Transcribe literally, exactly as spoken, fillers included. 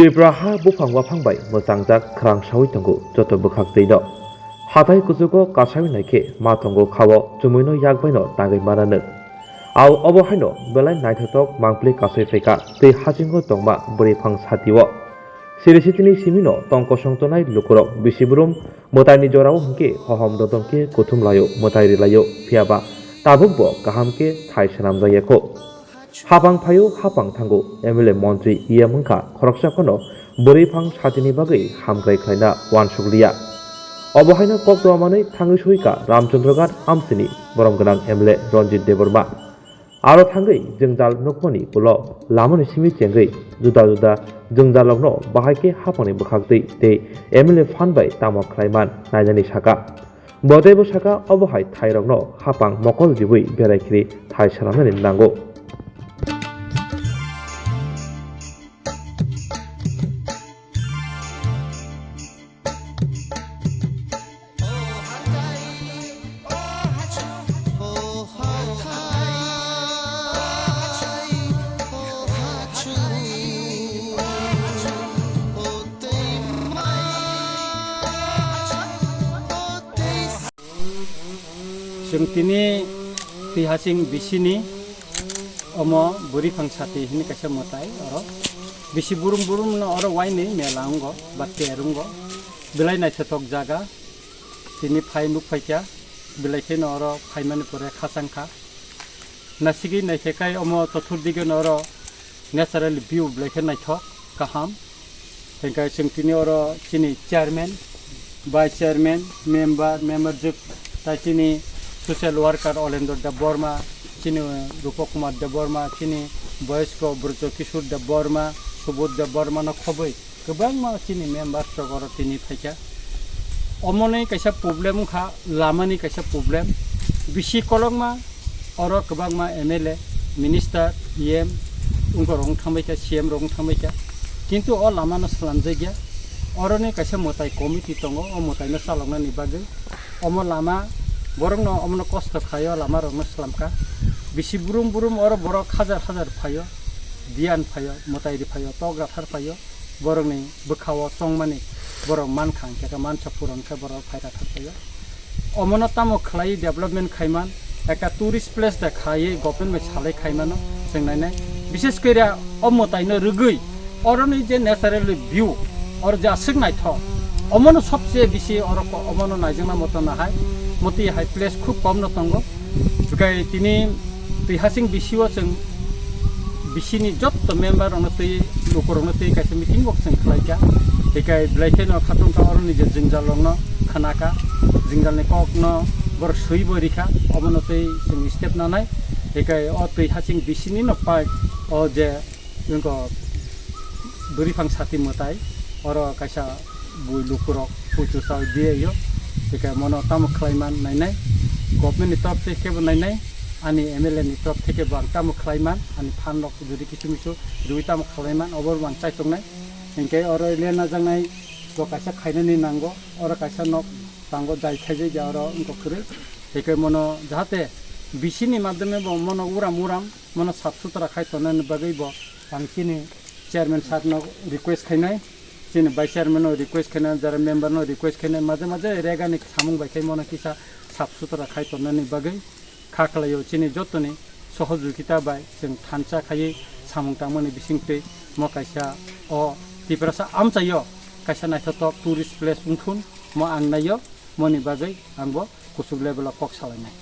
Tripura ha buphang waphang bai mwchangjak khwrang saui tongo joto bwkhak twi no. Hathai kuchugo kasaui naikhe ma tongo khao chumui no yak bai no tangwi mananw. Ao obo haino belai naithothok mangpli kasui phaikha twi hachingo tongma bwrwi phang satio. Siri sitini simi no tong kosong tonai lukurok bisi brum mwtaini jorao hwnkhe hohom dodom khe kuthum laio mwtai rwlaio phiyaba tabukbo kaham khe thai swnamjak yakho. Hapang phaio hapang thango M L A montri E M wngkha khoroksa phano bwrwi phang satini bagwi hamkrai khlaina uansuk liya. Obo haino kok tongmanwi thangwi suikha Ramchandra Ghat amsini borom gwnang M L A Ranjit Debbarma. Aro thangwi jwngjal nukmani ulo lamani simi chengwi juda juda jwngjalrokno bahai khe hapangni bwkhaktwi tei M L A phan bai tamo khlaiman nainani saka. Bo teibo saka obo hai thairokno hapang mokol ribwi berai khiri thai swnamnani nango. Chwng tini twi haching bisini omo bwrwi phang sati hwnwi kaisa mwtai oro bisi burum burum no oro wainwi mela wngo ba ter wngo belai naithothok jaga. Tini phai nuk phaikha, belai kheno oro phaimani pore khachang kha. Nasigwi naikhe kai omo chothur dige no oro natural view belai khe naithok kaham. Hingkhe chwng tini oro chini chairman, vice chairman, member, member jwk tai chini social worker Olendro Debbarma, chini Rupa Kumar Debbarma, chini boyosko Brojo Kishore Debbarma, Subodh Debbarma no khobwi. Kwbangma chini member rok oro tini phaikha. Omoni kaisa problem wngkha, lamani kaisa problem. Bisi kolokma oro kwbangma M L A, minister, E M wngkorok wng thangbaikha, C M rok wng thangbaikha. Kintu o lamano slamjakya. Oroni kaisa mwtai committee tongo, o mwtaino chaloknani bagwi. Omo lama borokno omono kosto khlaio, lamarokno slamkha. Bisi burum burum oro borok hajar hajar phaio, diyan phaio, mwtai ri phaio, tok rathar phaio. Borokni bwkhao chongmani borok mankha, hwnkhe khe mansa puron khe borok phaira thangpaio. Omono tamo khlai development khaiman, eka tourist place da khaiwi government bai salai khaimano chwng nainai. Bishes kore o mwtaino rwgwi oroni je natural view, oro je aswk naithok, omono sobse bisi oro ko-, omono naijakna moto nahai, motwi hai place khub kom no tongo. Bukai tini twi hasing bisio chwng bisini jotto member rokno twi lukurokno twi kaisa meeting bo chwng khlaikha. Hikai belai kheno khatungkha oroni je jwngjal rokno khnakha, jwngjalni kokno borok swibo rikha, obono twi chwng step nanai. Hikai o twi hasing bisini no pai o je wngkha bwrwi phang sati mwtai, oro kaisa bui lukurok puitu chao diyaio, tei khe mono tamo khlaiman nainai, government ni torop theke bo nainai, ani M L A ni torop theke bo ang tamo khlaiman, ani phan rok jodi kisu misu riwi tamo khlaiman, obo bo ang chaitongnai. Hinkhe oro le najaknai bo kaisa khainani nango, oro kaisa nok tango jai khaijak ya oro wngkha kwrwi, tei khe mono jahate bisini madhyome bo mono uram uram, mono sap sutra khai tongnani bagwi bo ang chini chairman sir no request khainai, chini vice chairman no request khainai, jara member no request khainai, maje maje rega ni samung bai khai mono kisa sap sutra khai tongnani bagwi kha khlaio. Chini jotoni sohojogita bai chwng thansa khaiwi samung tangmani bisingtwi mo kaisa o Tiprasa amchaio kaisa naithothok tourist place wngthun mo ang naio, moni bagwi ang bo kuchuk level o kok salainai.